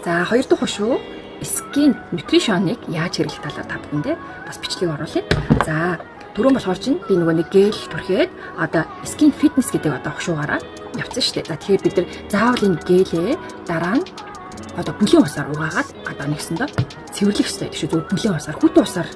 За, хоёр дахь хушуу Skin Nutrition-ыг яаж хэрэглэх талаар та бүхэндээ бас бичлэг оруулъя. За, түрүүн болохоор чинь би нөгөө нэг гель түрхээд одоо Skin Fitness гэдэг одоо хушуугаараа явцсан шүү дээ. За, тэгэхээр бид нар заавал энэ гелээ дараа нь одоо бүлийн усаар угаагаад одоо нэгсэндээ цэвэрлэх хэрэгтэй гэдэг шүү. Зөвхөн бүлийн усаар, хүйтэн усаар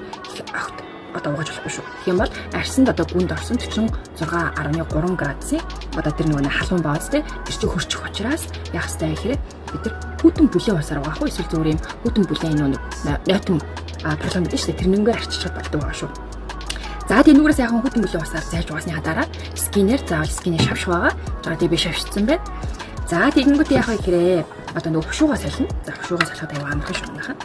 огт одоо угааж болохгүй шүү. Тэгэх юм бол арьсанд одоо гүнд орсон 46.3 градусын одоо тэр нөгөө халуун бооз те тэр чинь хөрчих учраас яах ёстой гэхээр бид нар хүйтэн бүлийн усаар угаах уу эсвэл зүгээр юм хүйтэн бүлийн нөгөө нойтон проблем гэдэг шүү дээ. Тэрнэнгээр арчиж болдог байгаа шүү. За, тэнүүрээс сайхан хүйтэн бүлийн усаар зайж угаасны дараа skin ээр заавал skin ээ шавших байгаа. За, тэгээ би шавшчихсан байна. За, тэгэнгүүт яах вэ гэхээр одоо нөгөө хушуугаа солино. За, хушуугаа солиход аюу амархан шүү манайхаа.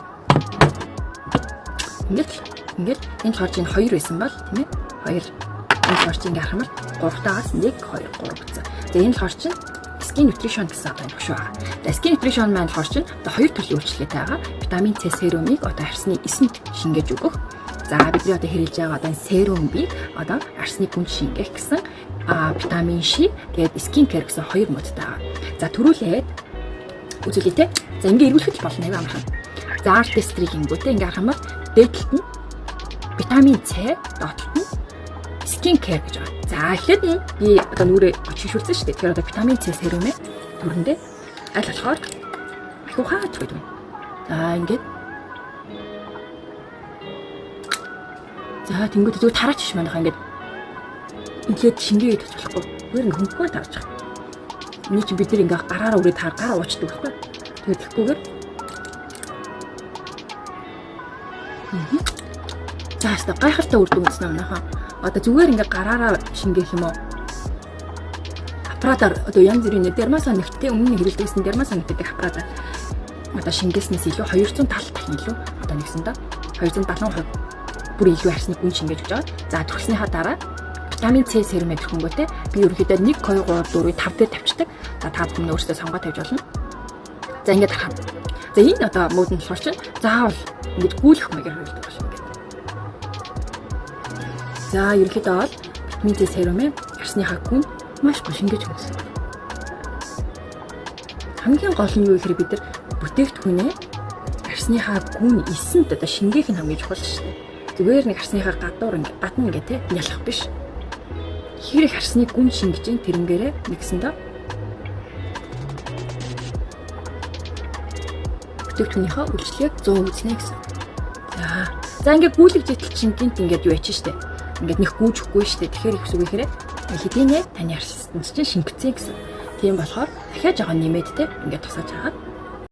Ингээд энэ болохоор чинь 2 байсан бол тийм ээ 2, энэ болохоор чинь ингээ харах юм бол 3-таагаас 1 2 3 гэсэн. За, энэ болохоор чинь Skin Nutrition гэсэн одоо энэ хушуу байгаа. За, Skin Nutrition маань болохоор чинь одоо хоёр төрлийн үйлчилгээтэй байгаа. Витамин С серумыг одоо арьсны эсэнд шингээж өгөх. За, бидний одоо хэрэглэж байгаа одоо энэ серумыг одоо арьсны гүнд шингээх гэсэн витамин Ш, тэгээд Skin Care гэсэн хоёр mode тай байгаа. За, түрүүлээд үзүүлье те. За, ингээ эргүүлэхэд л болно, аюу амархан. За, artistry гингүүтээ ингээ харах юм бол дээд талд нь витамин С, доод талд нь Skin Care гэж байгаа. За, эхлээд нь би одоо нүрээ очигшүүлсэн шүү дээ. Тэгэхээр одоо витамин С серумээ түрэндээ аль болохоор ахиу хаач гэдэг юм. За, ингээд. За, тэнгууд зүгээр тараач ш манайхаа ингээд ингээд шингээгээд тач болохгүй. Зүгээр ингээд хөнгөхөөр тараач. Миний чинь бид нар ингээ гараараа үрээ таар гараа уучдаг байхгүй. Тэгээд тэгхгүйгээр. За, хаста гайхалтай үр дүн үзсэн манайхаа. Одоо зүгээр ингээ гараараа шингээх юм уу? Аппаратаар одоо янз бүрийн Dermasonic-тэй өмнө нь хэрэглэдэгсэн Dermasonic гэдэг аппаратаар одоо шингээснээс илүү 270 дахин илүү одоо нэгсэндээ 270% бүр илүү арьсны гүн шингээж өгч байгаа. За, түрхснийхаа дараа витамин С серумээ түрхэнгүүтээ би ерөнхийдөө 1 2 3 4 5 дээр тавьчихдаг. За, та бүхэн өөрсдөө сонгоо тавьж болно. За, ингээд харах. За, энэ одоо mode нь болохоор чинь заавал ингээд гүйлэх маягаар хэрэглэдэг байна ингээд. За, ерөнхийдөө бол витамин С серумээ арьсныхаа гүн маш гоё шингээж өгсөн. Хамгийн гол нь юу гэхээр бид нар бүтээгдэхүүнээ арьсныхаа гүн эсэнд одоо шингээх нь хамгийн чухал шүү дээ. Зүгээр нэг арьсныхаа гадуур ингээд гадна ингээд те нялх биш. Хэр их арьсны гүн шингэж ин тэрнгээрээ нэгсэндээ бүтээгдэхүүнийхээ үйлчлэгийг 100 үзнэ гэсэн. За. За, ингээд гүйлэг житэл чинь гинт ингээд юу ячиж штэ. Ингээд них гүйжихгүй штэ. Тэгэхээр их үсэг ихээр хэдийнэ таны арьсанд чинь шингэцэн гэсэн. Тийм болохоор дахиад жоохон нэмээд те ингээд тусааж хагаад.